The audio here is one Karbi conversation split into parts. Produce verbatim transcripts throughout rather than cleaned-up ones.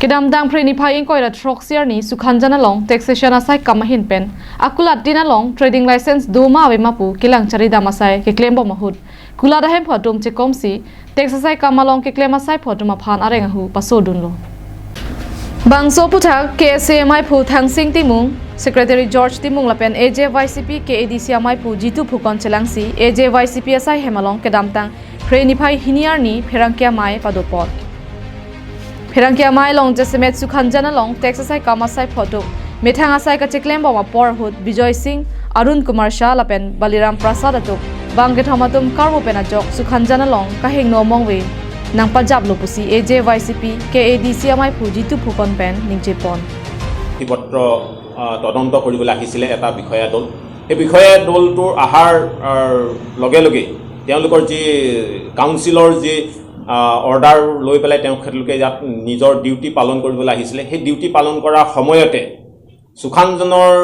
Kedamtang Phre niphai ingkoi ra throksi arni Sukhanjan along taxation asai kam ahin pen akulat tin along trading license do ma ave ma pu kelang charidam asai keklem bom ahut kulat ahemphu atum chekomsi tax asai kam along keklem asaiphu atum aphan areng ahu pasodunlo. Bangso aputhak K S A maiphu Thangsing Timung, Secretary George Timung lapen A J Y C P K A D C amaiphu Jitu Phukan chelangsi A J Y C P asai hem along kedamtang Phre niphai hini arni pherangke amei padopon. Pherangke amei along jasemet Sukhanjan along tax asai kam asaiphu atum methang asai kacheklem bom apor ahut Bijoy Singh, Arun Kumar Shah lapen Baliram Prasad atum bang kethom atum karmu pen ajok Sukhanjan along kahingno amongve nangpajaplo pusi A J Y C P K A D C amaiphu Jitu Phukan pen ningjepon. নথিপত্ৰ আহ, তদন্ত কৰিবলৈ আহিছিলে এটা বিষয়া দল। সেই বিষয়া দলটোৰ অহাৰ আহ, লগে লগেই তেওঁলোকৰ যি কাউন্সিলৰ যি আহ, অৰ্ডাৰ লৈ পেলাই তেখেতলোকে ইয়াত নিজৰ ডিউটি পালন কৰিবলৈ আহিছিলে। সেই ডিউটি পালন কৰাৰ সময়তে সুখাঞ্জনৰ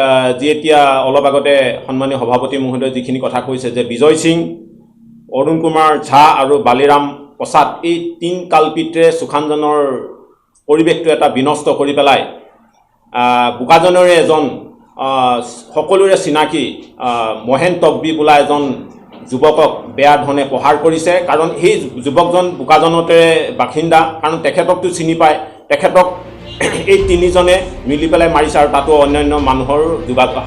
আহ, যি এতিয়া অলপ আগতে সন্মানীয় সভাপতি মহোদয়ে যিখিনি কথা কৈছে যে বিজয় সিং, অৰুণ কুমাৰ ঝা আৰু বালিৰাম প্ৰসাদ, এই তিন কালপিতে সুখাঞ্জনৰ পৰিৱেশটো এটা বিনষ্ট কৰি পেলাই আহ, বোকাজানৰে এজন আহ, সকলোৰে চিনাকি আহ, মহেন তকবি বোলা এজন যুৱকক বেয়া ধৰণে প্ৰহাৰ কৰিছে। কাৰণ সেই যুৱকজন বোকাজানতে বাসিন্দা, কাৰণ তেখেতকতো চিনি পায়। তেখেতক এই তিনিজনে মিলি পেলাই মাৰিছে আৰু তাতো অন্যান্য মানুহৰ যোগাযোগ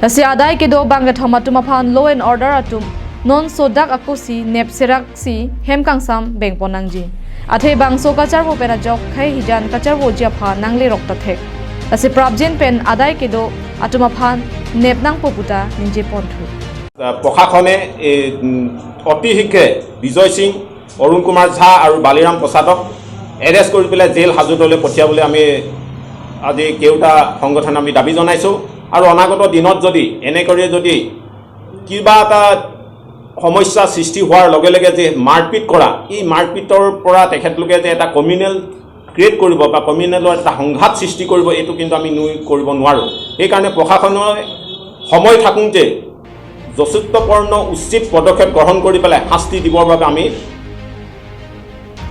Lasi adai kedo bang kethom atum aphan law and order atum non sodak akosi nep seraksi hem kangsam bengpon nangji. Athe bangso kacharvo pen ajok khei hijan kacharvoji aphan nanglerok ta thek. Lasi prapjin pen adai kedo atum aphan nep nangpo puta ningjeponthu. প্ৰশাসনে এই, উম, অতি শীঘ্ৰে বিজয় সিং, অৰুণ কুমাৰ ঝা আৰু বালিৰাম প্ৰসাদক এৰেষ্ট কৰি পেলাই জেল হাজোতলৈ পঠিয়াবলৈ আমি আজি কেওটা সংগঠনে আমি দাবী জনাইছোঁ। আৰু অনাগত দিনত যদি এনেকৰি যদি কিবা এটা সমস্যা সৃষ্টি হোৱাৰ লগে লগে যে মাৰপিট কৰা, এই মাৰপিটৰ পৰা তেখেতলোকে যে এটা কমিউনেল ক্ৰিয়েট কৰিব বা কমিউনেলৰ এটা সংঘাত সৃষ্টি কৰিব, এইটো কিন্তু আমি নুই কৰিব নোৱাৰোঁ। সেইকাৰণে প্ৰশাসনে সময় থাকোঁতে যথোচিত পূৰ্ণ উচিত পদক্ষেপ গ্ৰহণ কৰি পেলাই শাস্তি দিবৰ বাবে আমি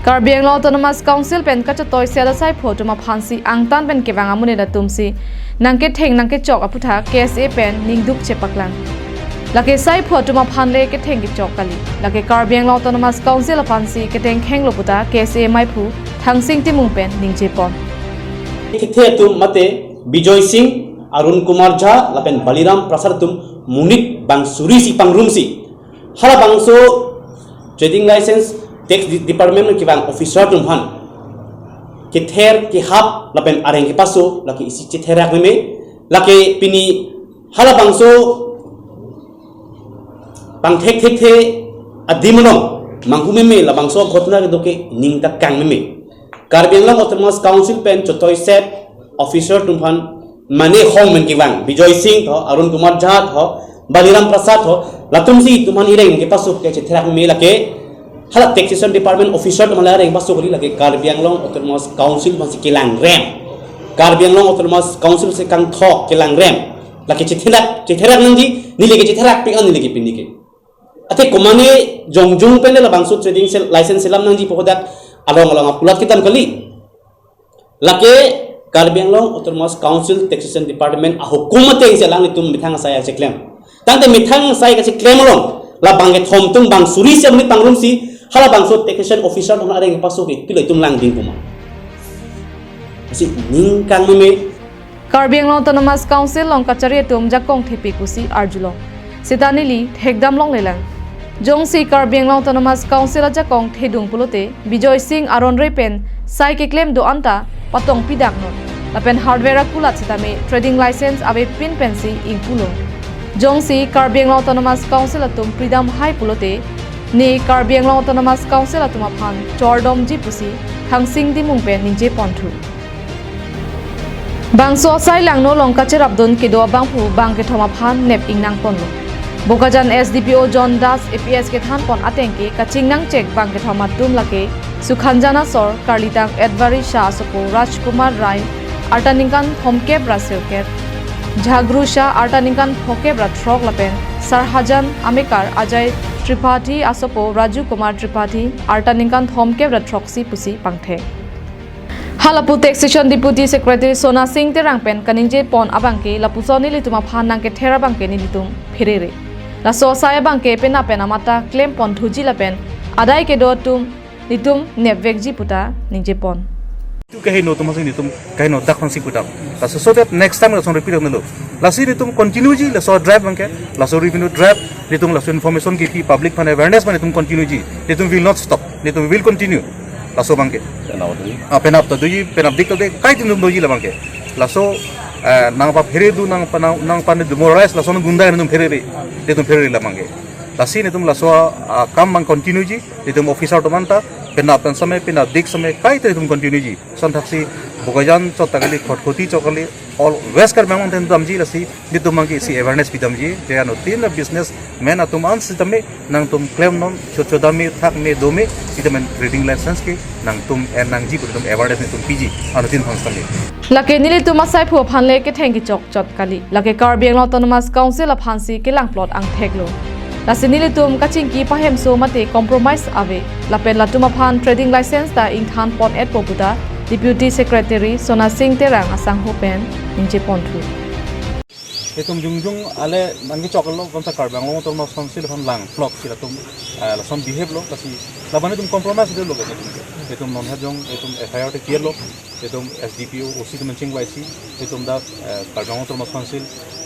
Karbi Anglong Autonomous Council pen kachetoi sel asaiphu atum aphansi angtan pen kevang amonit atumsi nangketheng nangkechok aputhak K S A pen ningduk chepaklang. Lake saiphu atum aphan le ketheng kechok kali. Lake Karbi Anglong Autonomous Council aphansi ketengkhenglo puta K S A maiphu Thangsing Timung pen ningjepon. Kethe atum mate Bijoy Singh, Arun Kumar Jha lapen Baliram Prasad atum monit bang suri si pangrumsi halabangso trading license tax de- department kevang officer atum aphan kether kehap lapen areng kepaso lake isi chetherak meme, lake pini halabangso pangthek thekthe adim along manghu meme, labangso ghotona kedo ke ning ta kang meme. Karbi Anglong Autonomous Council pen chotoi set officer atum aphan mane hong men kevang Bijoy Singh tho, Arun Kumar Jha tho, Baliram Prasad tho, latumsi itum aphan ireng kepaso ke chetherak meme, lake hala taxation department officer atum aphan la reng paso kali, lake Karbi Anglong Autonomous Council aphansi kelangrem, Karbi Anglong Autonomous Council si kangthok kelangrem. Lake chetherak, chetherak nangji, neli ke chetherak pik an neli ke pini ke. Athe komane jongjung pen labangso trading sel- license selam nangji pu hadak along along akulat kedam kali. Lake Karbi Anglong Autonomous Council Taxation Department ahukum ateng si alanglitum methang asai acheklem. Tangte methang asai kacheklem along labang kethom atum bang suri si amonit pangrumsi halabangso taxation officer atum areng paso ke pilo itum langding puma. Lasi ning kang meme. Karbi Anglong Autonomous Council along kachari atum jakong thepi pusi arjulong. Seta neli thekdam longlelang. Jongsi Karbi Anglong Autonomous Council ajakong thedung pulote Bijoy Singh aron re pen sai keklem do-an ta patong pidak non. Lapen hardware akulat sitame trading license avepin pensi ingpulo. Jongsi Karbi Anglong Autonomous Council atum pridam hai pulote ne Karbi Anglong Autonomous Council atum aphan chordomji pusi Thangsing Timung pen ningjeponthu. Bangso asai langno along kacherapdun kedo abangphu bang kethom aphan nep ingnangponlo. Bokajan S D P O John Das A P S kethanpon ateng ke kachingnangchek bang kethom atum lake Sukhanjan asor, karlitang Edvari Shah asopo Rajkumar Rai, arta ningkan thomkep ra sirkep, Jhagru Shah arta ningkan phokep ra throk lapen Sarhajan amekar Ajay Tripathi asopo Raju Kumar Tripathi arta ningkan thomkep ra throksi pusi pangthek. Halapu Taxation Deputy Secretary Sona Singh Terang pen kaningje pon abangke lapuson nelitum aphan nangkether abangke nelitum pherere. Laso asai abangke penap pen amata klem pon thuji lapen adai kedo atum nelitum nepvekji puta ningje pon. Tu kaheno atum hasi nelitum kaheno dak hasi puta. Laso so that next time lason repeat nelo. Lasi nelitum continue ji laso drive abangke. Laso revenue drive nelitum laso information kipi public aphan awareness abang nelitum continue ji. Nelitum will not stop. Nelitum will continue. Laso abangke. Penap ta doji. Ah, penap ta doji, penap dik ta de, kaike nelitum doji labangke. Laso, eh, nangpaphere do, nangpa, nang, nangpa ne demoralize, laso nang gunda nelitum pherere. Nelitum pherere labangke. Lasi nelitum laso, ah, kam abang continue ji, nelitum officer atum anta, penap pen samai, penap dik samai, kaike nelitum continue ji. Lason thaksi Bokajan chot ta kali, Khatkhati chot kali, all West Karbi Anglong atum damji lasi, nelitum abangke isi awareness pidamji, je anuttin a-businessman atum an sitame, nangtum klemnon, cho chodame, thakme, dome, sitame trading license ke, nangtum en nangji, nelitum awareness nelitum piji, anuttin aphan sitame. Lake nelitum asaiphu aphan le ketheng kechok chot kali. Lake Karbi Anglong Autonomous Council aphansi kelang plot angthek lo. Lasi nelitum kachingki pahemso mate compromise ave. Lapen latum aphan trading license ta ingthan pon-etpo puta Deputy Secretary Sona Singh Terang asangho pen ningje ponthu. Itum jongjong ale nangkechok lo, konsa Karbi Anglong Autonomous Council aphan lang plot si latum, eh, lason behave lo, lasi laban itum compromise lo, itum, itum non hajong, itum F I R ta kiar lo. Itum S D P O, O C atum chingvaisi, itum dak, eh, Karbi Anglong Autonomous Council,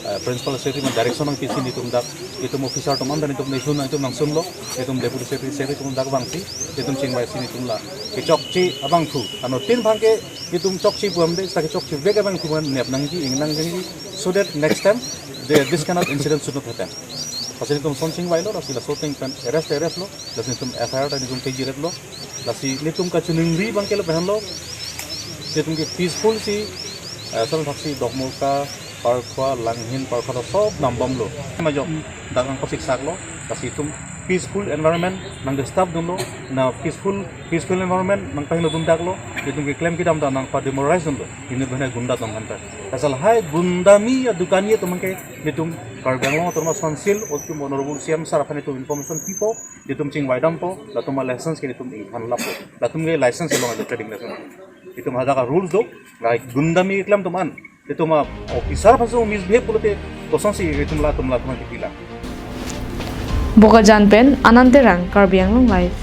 eh, Principal Secretary atum direction nangpisi, itum dak, itum officer atum anta itum nangsun, itum nangsunlo, itum Deputy Secretary, Secretary atum dak vangsi, itum chingvaisi itum la kechokche abangphu. Anuttin abangke itum chokche pu amde, seta kechokchevek abangphu nep nangji, ing nangji, so that next time the, this kind of incident should not happen. Lasi itum lason chingvailo, lasi laso ateng pen arrest arrest lo, lasi itum F I R ta itum kejirek lo. Lasi nelitum kachiningri abangke lapu henlo. Nelitum ke peaceful si, eh, lason thaksi Dokmoka, Parkhua, Langhin, Parkhua ta sob dambomlo. Majok, dak nangkosik saklo. Lasi itum peaceful environment nangdisturb dunlo. Na peaceful, peaceful environment nangpahingno dundaklo. Nelitum keklem kedam ta nangpa-demoralize dunlo. Ini bhana gunda atum aphanta. Asal hai gundami ya dukani atum abangke nelitum Karbi Anglong Autonomous Council, itum Honorable C M sir aphan itum information pipo. Itum chingvai dampo, latum a-license ke itum ingthan lapo. Latum ke license along ada trading license. Itum hadak a-rules do, lahai gundami keklem atum an. Itum a-officer aphansi misbehave pulote, kosonsi itum latum latum kipila. Bokajan pen Anand Terang, Karbi Anglong Live.